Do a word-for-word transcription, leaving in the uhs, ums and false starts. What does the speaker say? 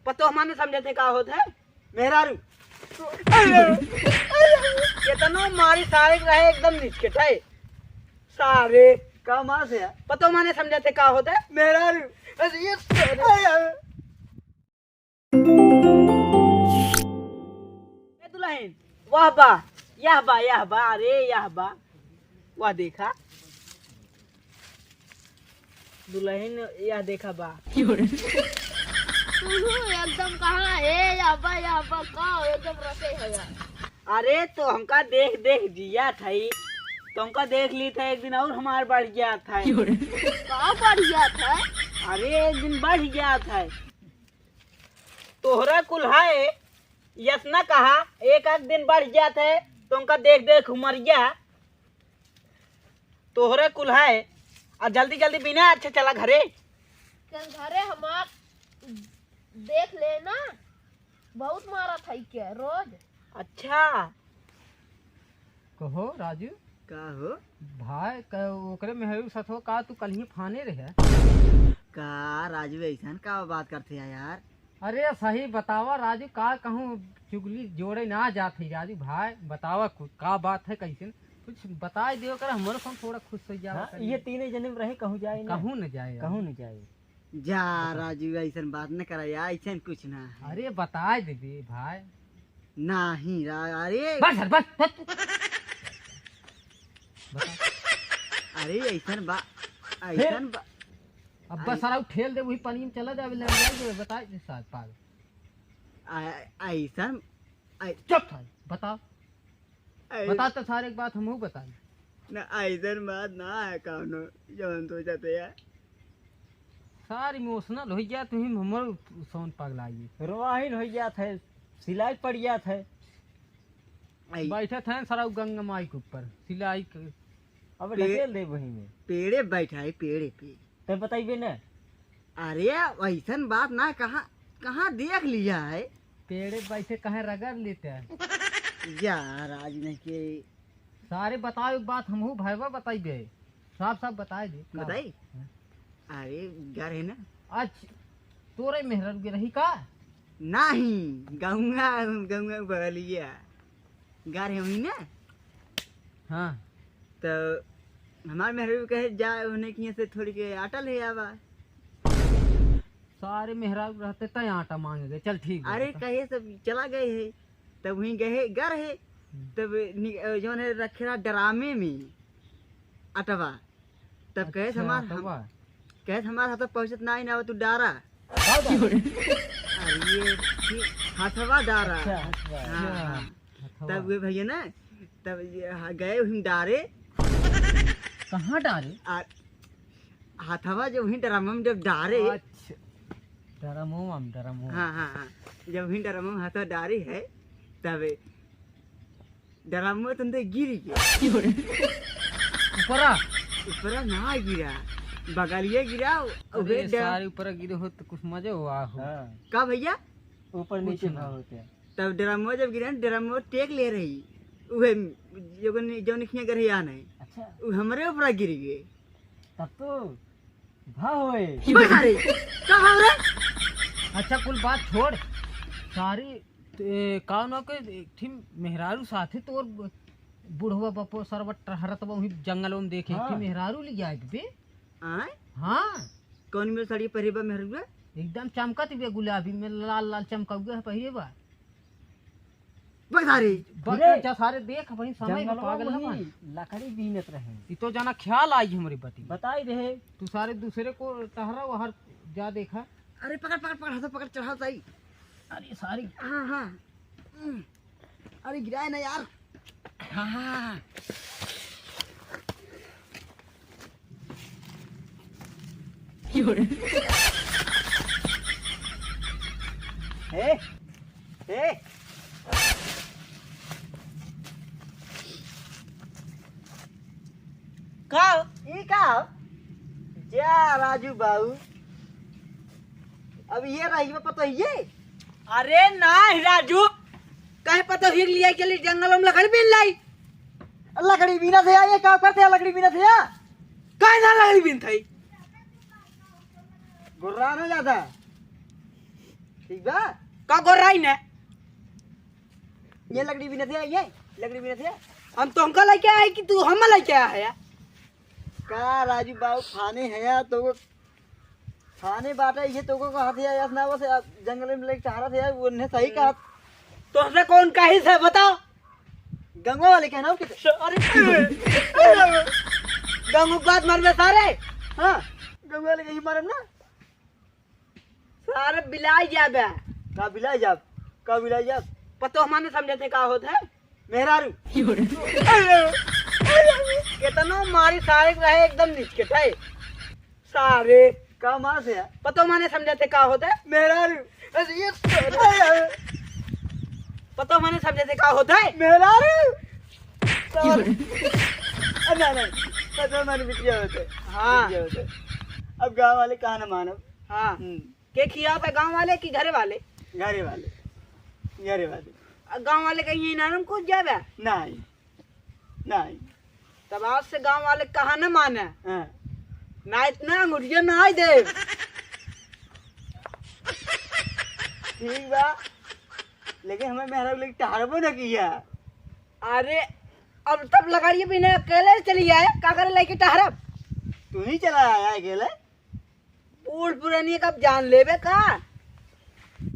पतोह माने समझत है का होत है? मेहरारू। केतनो मारी सारे के रहे एकदम निचकेट है। सारे। का मास है? पतोह माने समझत है का होत है? मेहरारू। अरे ये सारे। ए दुल्हन, वाह बा, यह बा, यह बा, अरे यह बा, वाह देखा दुल्हन, यह देखा बा। तू एकदम कहाँ है, यह बा, यह बा, का एकदम रसे है यार। अरे तो हमका देख देख जिया था ही, तो हमका देख ली था एक दिन और हमार बढ़ गया था। का बढ़ गया था? अरे एक दिन बढ़ गया था। तोहरा कुल है, यतना कहा, एक आध दिन बढ़ जात है, तो उनका देख देख उमरिया। तोहरा कुल है, आ जल्दी जल्दी बिना अच्छे चला घरे। चल घरे हमार देख लेना, बहुत मारा था के रोज। अच्छा। कहो राजू। का हो? भाई, क-, ओकरे मेहरू सथवा का तू कलही फाने रहे? का राजू, ऐसन का बात करते हैं यार? अरे सही बतावा राजू, का कहूँ, चुगली जोड़े ना जात है राजू भाई, बतावा कुछ, का बात है, कैसे कुछ बताई दियो कर, हमरो सन थोड़ा खुश हो जावा हाँ, कर। ये तीने जने में रहे, कहूँ जाए ना। कहूँ न जाए यार। कहूँ न जाए। जा राजू, ऐसन बात न करा यार, ऐसन कुछ ना है। अरे बताए देबे भाई। नहीं रा-, अरे बस, बस, बस। बता। अरे ऐसन बा-, फिर? ऐसन बा-, अब बस सारा ठेल दे, वही पानी में चला जावे, ले जाए, बताए दे साथ पाल। आ-, ऐसन, ऐ- चुप था, बताओ। ऐ- बता तो सारे एक बात हमहू बताई। ना, ऐसन बात ना है कौनो, जौन सोचत है यार। सार emotional हो गया, तुम हमर sound पगला गई। रोवाहिन हो गया था, सिलाई पड़ गया था। आई। बैठे थे सारा गंगा माई के ऊपर, सिलाई के। अब पे-, ढकेल दे वहीं में। पेड़े बैठा है, पेड़े पे। तब बताइबे ना। अरे, वैसन बात ना, कहाँ, कहाँ देख लिया है? पेड़े बैठे कहाँ रगड़ लेते हैं। यार, आज नहीं के। सारे बताओ एक बात, हमहू भैया बताइबे। साफ साफ बताए दे। बताई? हाँ। अरे, घर है ना? आज तोरे मेहरर के रही का? नहीं, गौंगा, गौंगा बगलिया। घर है वही ना? हाँ। तो हमार मेहरर कहे, "जा, उन्हें किए से थोड़ी के आटा ले आवा।" सारे मेहरारू रहते तय आटा मांगे गए। चल ठीक बा, अरे बता। कहे सब चला गए है, तब वहीं गए, घर है, हम्म। तब नि-, जौन है रखे रहा ड्रामे में अटवा, तब कहे अच्छा, हमार हम, अटवा। कहे हमार हाथ पहुँचत ना, ना तू डारा। का डारा? अरे ये कि हथवा डारा। अच्छा, हथवा। हाँ, अच्छा, हाँ। हथवा। तब वे भैया ना, तब ये हा-, गए हम डारे। कहाँ डारे? आ, हथवा जब वहीं ड्रामा में जब डारे। अच्छा, ड्रामो में, ड्रामो में। हाँ, हाँ, हाँ। जब वहीं ड्रामा में हथवा डारे है, तब ड्रामा में तुम तो गिर गए। ऊपरा? ऊपरा ना गिरा, बगलिए गिरा। अरे, ओहे डर- सारे ऊपरा गिरे हो तो कुछ मजे हुआ हो। हाँ। का भैया? ऊपर नीचे कुछ ना। भाव होते हैं। तब ड्रामो जब गिरे, ड्रामो टेक ले रही, उहे जो नि-, जो निखिया गरहिया नहीं। अच्छा। उ हमरे ऊपर गिर गए। तब तो भाव होए। बस अरे, का भाव रे? अच्छा, कुल बात छोड़। सारी, ए, का ना के एक ठिन मेहरारू साथे तोर बुढ़वा बपो सरवा टहरत बा वही जंगल में देखे, एक ठिन हाँ। मेहरारू ले आए बे। आय? हाँ। कौन में साड़ी पहरे बा मेहरुआ? एकदम चमकत बे गुलाबी में, लाल लाल चमकौआ है पहरे बा। बता रे। बता रे। जा सारे देख भाई, समय में जंगलवा पागल में है बा। लकड़ी बीनत रहे। ई तो जाना ख्याल आई हमरे बती। बताई दे। तू सारे दूसरे को टहरा वहर जा देखा। अरे पकड़, पकड़, पकड़, हाथ पकड़, चढ़ाओ ताई। अरे सारी। हाँ, हाँ। हम्म। अरे गिराए ना यार। हाँ। ए, ए। का? ई का? जा राजू बाबू। अब ये रही बा पतोहिए? अरे नाही राजू, कहे पतोहिए के लिए चली जंगल में लकड़ी बीन लाई। लकड़ी बीनत है, ये का करते हैं लकड़ी बीनत है? काहे ना लकड़ी बीनत है? गुर्रा ना ज्यादा। ठीक बा। का गोराई ने? ये लकड़ी बिनत है, ये लकड़ी बिनत है। हम तो हमका लेके आए कि तू हम लेके आया है? का राजू बाबू, फाने है यार, तो वो फाने बाटे, ये तो को कहत है यार, ना बस यार, जंगल में लेके टहरत है यार, वो ने सही कहा। तो हमसे कौन कही से बताओ? गंगवा वाले कहना हो किते? अरे, गंगू के बात मारबे सारे। हाँ, गंगवा वाले कहीं मारब ना। सारे बिलाई जाबे। का बिलाई जाब? का बिलाई जाब? पतो हमारे समझे थे का होत है? मेहरारू। केतनो मारी सारे रहे एकदम निचके थे। सारे। का मार से है? पतो माने समझे थे का होत है? मेहरारू। अरे ये तो पतो माने समझे थे का होत है? मेहरारू। सारे। अरे नहीं, नहीं। पतो माने बिटिया होते। हाँ। बिटिया होते। अब गाँव वाले कहा ना मानब। हाँ। हम्म। के खियावत है, गाँव वाले कि घरे वाले? घरे वाले, घरे वाले। आ, गाँव वाले कहीं इनारम कूद जाबे? नहीं, नहीं। तब आज से गाँव वाले कहा न माने। हाँ। ना इतना अंगुरिया ना आई दे। ठीक बा, लेकिन हमें मेहरा लेके टहरबो न किया। अरे, अब तब लगाड़िए बिना अकेले चली आए, का करे लेके टहरब? तू ही चला आया अकेले? बूढ़ पुरानी कब जान लेबे का?